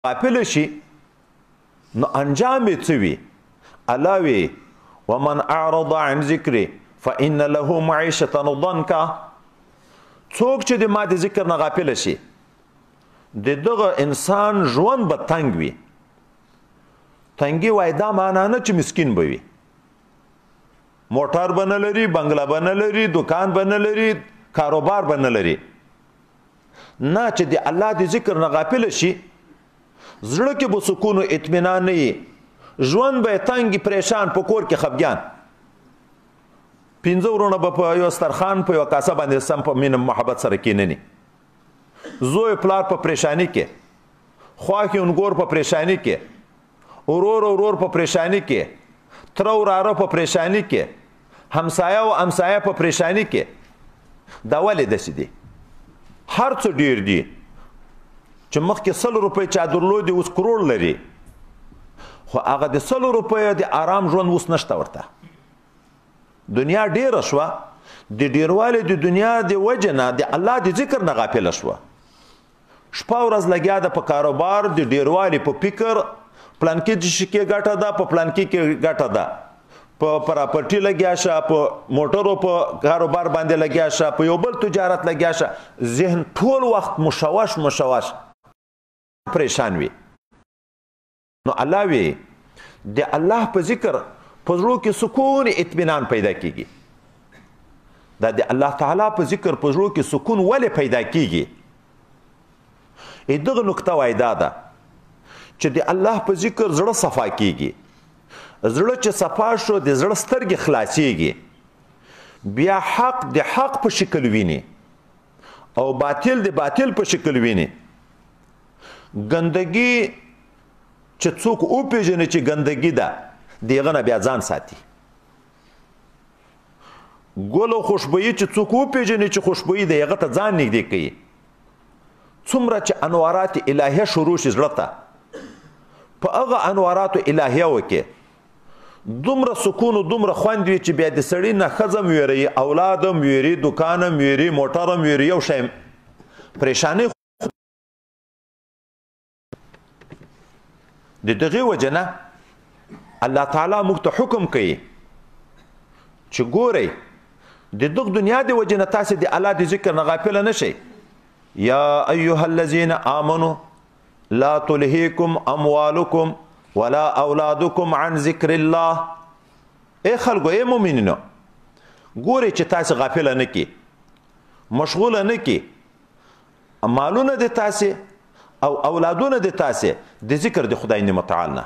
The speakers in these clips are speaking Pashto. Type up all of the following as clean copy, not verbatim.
غافل شي نو انجام یې څه وي؟ الله وی ومن اعرض عن ذکري فإن له معیشة ضنکا. څوک چې د ما د ذکر نه غافل شي د دغه انسان ژوند به تنګ وي. تنګي وای دا معنا نه چې مسکین به وي، موټر به نه لري، بنګله به نه لري، دکان به نه لري، کاروبار به نه لري. نه، چې د الله د ذکر نه غافل شي زړه کې به سکون او اطمینان نه وي، ژوند به یې تنګ، پریشان، په کور کې خفګان. 5 وروڼه به په یو سترخوان په یوه کاسه باندې سم په مینه محبت سره کینني، زوی پلار په پریشانی کې، خواښې انګور په پریشانی کې، ورور ورور په پریشانی کې، تره وراره په پریشانی کې، همسایه او همسایه په پریشانی کې. دا ولې داسې دي؟ هر څه ډېر دي چې مخکې 100 روپۍ چا درلودې اوس کروړ لري، خو هغه د 100 روپیو د آرام ژوند اوس نشته ورته. دنیا ډېره شوه، د ډېروالي د دنیا د وجې نه د الله د ذکر نه غافله شوه. شپه ورځ لګیا ده په کاروبار، د ډېروالي په فکر، پلانکي شي کې ګټه ده، په پلانکي کې ګټه ده، په پراپرټي لګیا شه، په موټرو په کاروبار باندې لګیا شه، په یو بل تجارت لګیا شه. ذهن ټول وخت مشوش مشوش پریشان وي. نو الله وی د الله په ذکر په زړو کې سکون اطمینان پیدا کیږي. دا د الله تعالی په ذکر په زړو کې سکون ولې پیدا کیږي؟ دغه نکته وای دا ده چې د الله په ذکر زړه صفا کیږي. زړه چې صفا شو د زړه سترګې خلاصیږي، بیا حق د حق په شکل ویني او باطل د باطل په شکل ویني. ګندګي چې څوک وپېژني چې ګندګي ده، د هغه نه بیا ځان ساتي. ګل او خوشبویي چې څوک وپېژني چې خوشبویي ده، هغه ته ځان نږدې کوي. څومره چې انوارات الهیه شروع شي زړه ته، په هغه انواراتو الهیه وکې دومره سکون او دومره خوند وي چې بیا د سړي نه ښځه هم ویروي، اولاد هم ویري، دوکان هم ویري، موټر هم ویري، یو شی پریشانۍ. د دغې وجې نه الله تعالی موږ ته حکم کوي چې ګورئ د دغه دنیا د وجې نه تاسې د الله د ذکر نه غافله نه شئ. یا ایها الذین آمنو لا تلهیکم اموالکم ولا اولادکم عن ذکر الله. ای خلکو، ای مؤمنینو، ګورئ چې تاسې غافله نه کړي، مشغوله نه کړي مالونه د تاسې او اولادونه د تاسې د ذکر د خدای متعال نه.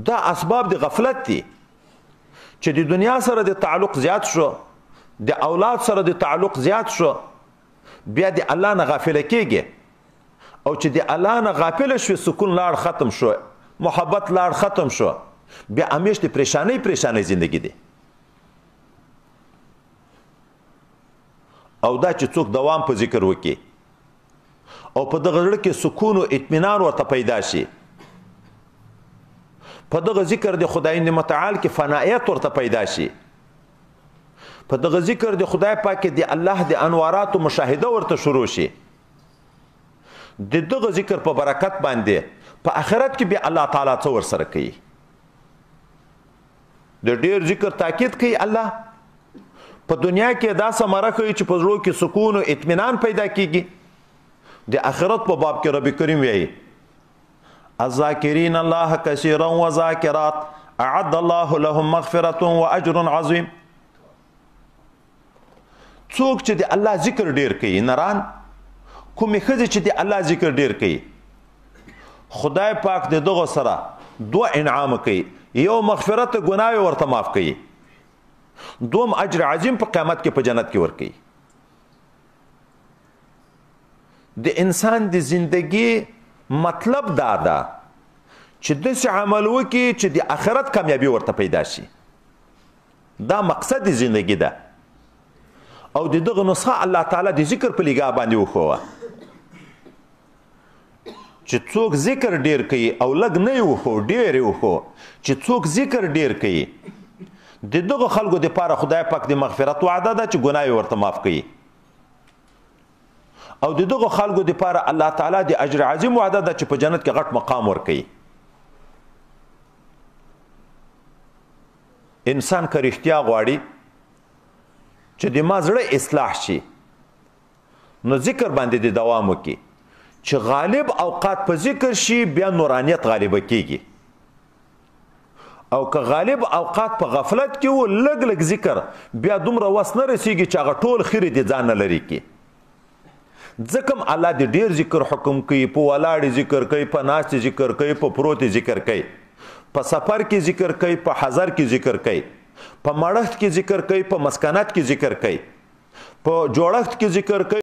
دا اسباب د غفلت دي چې د دنیا سره د تعلق زیات شو، د اولاد سره د تعلق زیات شو، بیا د الله نه غافله کېږي. او چې د الله نه غافله شوې سکون لاړ ختم شو، محبت لاړ ختم شو، بیا همیش د پریشانۍ پریشانۍ زندگی دی. او دا چې څوک دوام په ذکر وکړي او په دغه زړه کې سکون او اطمینان ورته پیدا شي، په دغه ذکر د خدای متعال کې فنایت ورته پیدا شي، په دغه ذکر د خدای پاک کې د الله د انواراتو مشاهده ورته شروع شي، د دغه ذکر په برکت باندې په آخرت کې بیا الله تعالی څه ورسره کوي. د ډیر ذکر تاکید کوي الله. په دنیا کې دا ثمره کوي چې په زړو کې سکون او اطمینان پیدا کیږي. د آخرت په باب کې رب کریم وایي الذاکرین الله کثیرا وذاکرات اعد الله لهم مغفرة واجر عظیم. څوک چې د الله ذکر ډیر کوي، نران کومې ښځې چې د الله ذکر ډیر کوي، خدای پاک د دغه سره دوه انعام کوي. یو مغفرت ګناوې ورته معاف کوي، دوم اجر عظیم په قیامت کې په جنت کې ورکوي. د انسان د زندگی مطلب دا ده چې داسې عمل وکړي چې د آخرت کامیابي ورته پیدا شي. دا مقصد د زندگی ده. او د دغه نسخه الله تعالی د ذکر په لګا باندې وښوه چې څوک ذکر ډیر کوي او لږ نه یې وښو، ډیر یې وښو، چې څوک ذکر ډیر کوي د دغه خلکو دپاره خدای پاک د مغفرت وعده ده چې ګناه یې ورته معاف کوي. او د دغه خلکو دپاره الله تعالی د اجر عظیم وعده ده چې په جنت کې غټ مقام ورکوي. انسان که رښتیا غواړي چې د ما زړه اصلاح شي، نو ذکر باندې د دوام وکړي، چې غالب اوقات په ذکر شي بیا نورانیت غالبه کیږي، او که غالب اوقات په غفلت کې و، لږ لږ ذکر بیا دومره وس نه رسیږي چې هغه ټول خیرې د ځان نه لري کړي. ځکه هم الله د ډېر ذکر حکم کوي، په ولاړې ذکر کوي، په ناستې ذکر کوي، په پروتې ذکر کوي، په سفر کې ذکر کوي، په حضر کې ذکر کوي، په مړښت کې ذکر کوي، په مسکنت کې ذکر کوي، په جوړښت کې ذکر کوي.